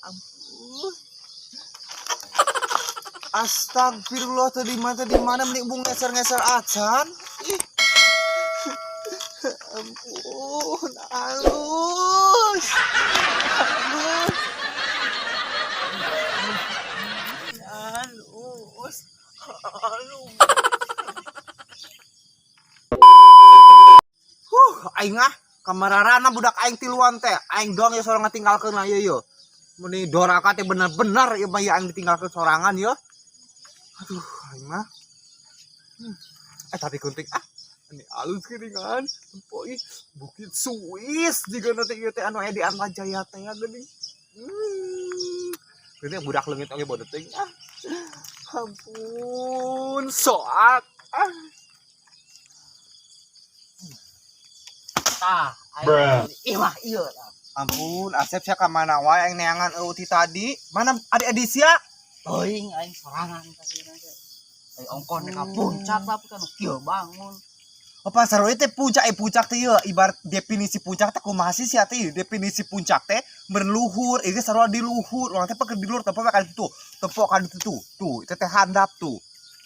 Ampun. Astagfirullah, tadi mana mending bung ngeser-ngeser acan. Ih. Ampun, halus. Halus. Halus. Halus. Huh, aing ah kamararana budak aing tiluan teh. Aing doang ya sorangan tinggalkeun lah ieu yeuh. Meni doraka teh bener-bener ieu mah aing ditinggalkeun sorangan yeuh. Aduh, aing mah. Tapi kunting ah. Ini alus geuningan. Tempo ih Bukit Swiss jiga nanti ieu teh anu aya di Antajaya teh geuning. Geuning budak leungit oge bodoh teuing ah. Ampun, soak ah. Tah, aing ih mah ieu tah. Ampun, Asep sia ka mana wae aing neangan eueuh ti tadi. Mana adik-adik sia? Teuing aing sorangan tadi teh. Aing ongkon ka puncak tapi kan kieu bangun. Oh, pasar we teh puncak, puncak teh ieu ibarat definisi puncak teh kumaha sih sia teh? Definisi puncak teh berluhur, ieu sarua di luhur. Urang teh pakai di luhur tempo ka ditu. Tempo ka ditu tuh. Tuh, itu teh handap tuh.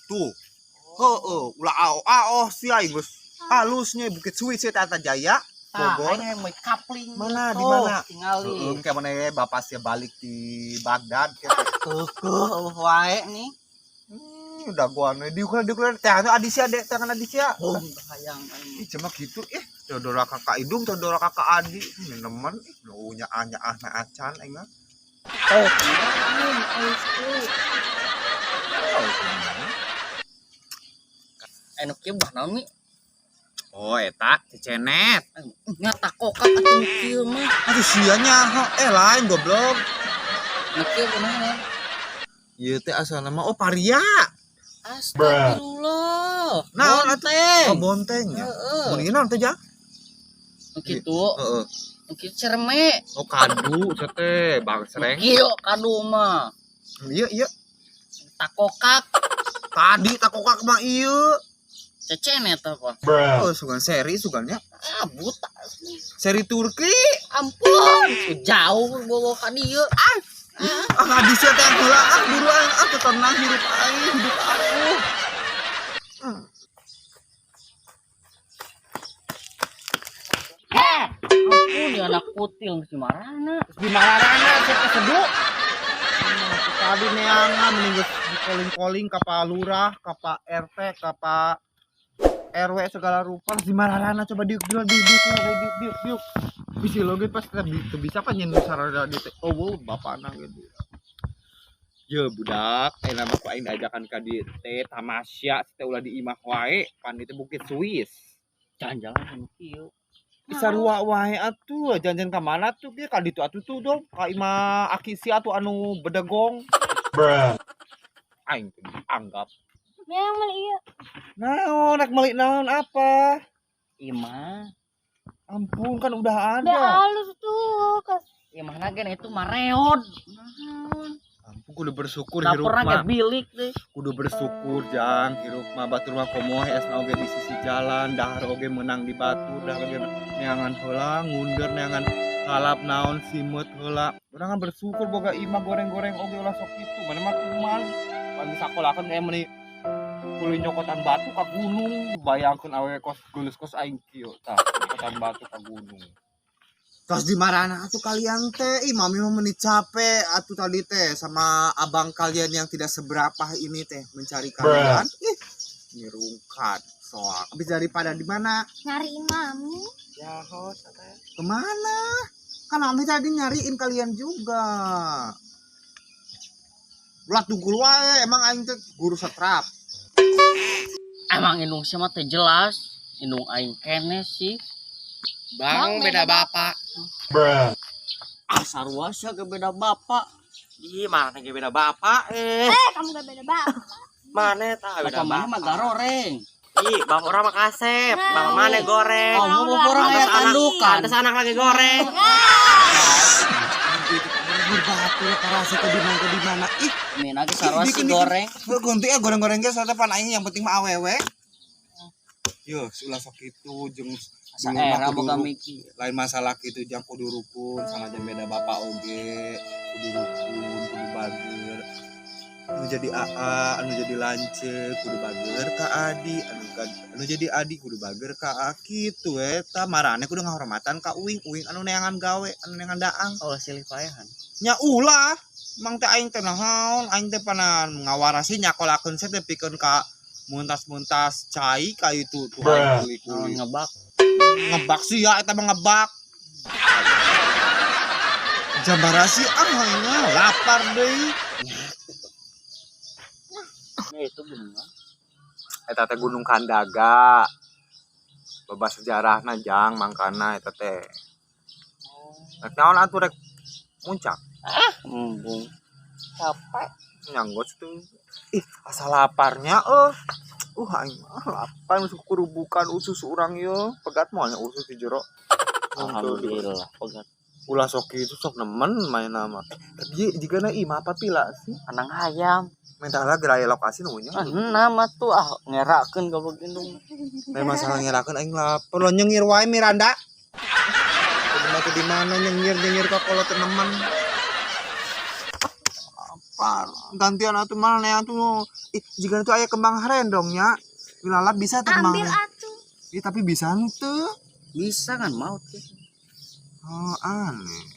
Tuh. Heeh, ulah ao-ao sia geus halusnya Bukit Swiss teh Antajaya. Tah, Bogor. aing yang mau kapling. Mana, di Tuh, mana? Tingali. Heeh, kayak mana ya, bapak sia balik di Baghdad kayak Keukeuh eueuh wae nih. Udah gua nih diukur diukur teh anu Adisya dek teh Adisya. Bom hayang aing. Ih, cuma gitu ih, Teodora kakak Idung, Teodora kakak Adi, ini nemen ih, nu nyaah nyaah na acan aing mah. Oh, ini Anu kieu buah naon mi? Oh, eta cecenet. Nya takokak atuh nu kieu mah. Aduh sia nyaho, lain goblok. Nu kieu kunaon? Ieu teh asalna mah oh paria. Astagfirullah. Naon atuh? Bonteng. Oh, bonteng ya. Heeh. Mun ieu naon teh, Jang? Nu kitu. Heeh. Nu kitu cereme. Oh, kadu sia teh, bangsreng. Kieu kadu mah. Iya, iya. Takokak. Tadi takokak mah ieu. Cecenet apa? Oh, sugan seri sugannya. Ah, buta. Seri Turki. Ampun, jauh bawa ka dieu. Ah, ah Adisya teh heula ah buruan ah teu tenang hidup aing, hidup aku. Ampun, ya anak kutil si marana. Di marana sia teh seduh. Tadi neangan mending geus di calling-calling ka Pak Lurah, ka Pak RT, ka Pak RW segala rupa. Di marana coba diuk diuk diuk diuk diuk diuk diuk. Bisi lo gitu pas teu bisa pan nyen sarada di teh. Oh, wow, bapana gitu. Ye budak, ayeuna mah ku aing diajakan ka dieu teh tamasya teh ulah di imah wae, pan itu Bukit Swiss. Jalan-jalan anu kieu. Sarua wae atuh, jalan-jalan ka mana tuh kieu ka ditu atuh tuh dong, ka imah aki sia atuh anu bedegong. Bruh. Aing teh dianggap. Yang meuli ieu. Naon rek meuli naon apa? Imah. Ampun kan udah ada. Udah halus tuh, kas. Imah na gen itu mah reod. Naon? Ampun kudu bersyukur hirup Dapurna ge mah. bilik deh. Kudu bersyukur jang hirup mah batur mah komo esna oge di sisi jalan, dahar oge menang di batu, dahar oge neangan heula, ngunder neangan kalap naon simeut heula. Urang kan bersyukur boga imah goreng-goreng oge ulah sok kitu. Mana mah kuman. Pan disakolakeun kayak meuni kuli nyokotan batu ka gunung, bayangkeun awewe kos geuleuh kos aing kieu tah, nyokotan batu ka gunung. Tos di marana atuh kalian teh, ih mami mah meni capek atuh tadi teh sama abang kalian yang tidak seberapa ini teh mencari kalian. Ih, nyerungkat soak. Habis daripada di mana? Nyariin mami. Ya, host, kemana? Kan mami tadi nyariin kalian juga. Ulah tunggu wae, emang aing teh guru setrap. Emang indung sia mah teh jelas, indung aing kene sih. Bang, Bang, beda bapak. Bruh. Ah, sarua sia ge beda bapak. Ih, mana ge beda bapak eh. Kamu gak beda bapak. Mana tah beda Bapak mana mah bapak. garoreng. Ih, bapak orang mah kasep, Nah. bapak mana goreng. Oh, mau bapak orang aya Pantes anak, tandukan. pantes anak lagi goreng. Berbatu parasa ke di mana ke di mana. Ih, Mina ge sarua Ih, si bikin- goreng. Gunti ya goreng-goreng ge soalnya pan aing yang penting mah awewe. Yo, ulah sok kitu jeung Asa dulu mah era kudu boga miki. lain masalah kitu jang kudu rukun sama jang beda bapak oge kudu rukun. Anu jadi aa, anu jadi lanceuk kudu bager ka adi, anu jadi adi kudu bager ka aa kitu eta. Marane kudu ngahormatan ka uing, uing anu neangan gawe, anu neangan daang. Oh, silih paehan. Nya ulah, mang teh aing teh naon, aing teh panan ngawarasi nyakolakeun teh pikeun ka muntas-muntas cai ka itu tuh aing Naon kuli-kuli. Ngebak. Ngebak sih ya, eta mah ngebak. Jambarasi ah, aing mah lapar deui. Ya itu gunung. Eta teh Gunung Kandaga. Loba sejarahna, Jang, mangkana eta teh. Rek naon atuh, rek muncak? Embung. Capek. Nyanggot tuh. Ih, asa laparnya eh. Aing mah lapar, masuk kurubukan usus urang ye. Pegat moal nya usus di jero. Alhamdulillah pegat. Ulah sok itu, sok nemen main nama. Eh, tapi jika na imah apa pila sih? Anang hayam. Minta lah gerai lokasi nu nya. Ah, nama tuh ah ngerakeun goblok indung. Lain masalah ngerakeun, aing lapar. Lo nyengir wae, Miranda. Kudu mah tuh di mana nyengir nyengir ka kolot teu nemen. Lapar. Gantian atuh mana atuh. Ih, jika itu aya kembang harendong nya. Wilalap bisa tuh kembang. Ambil atuh. Ih, tapi bisa henteu. Bisa kan maut sih. Oh, aneh.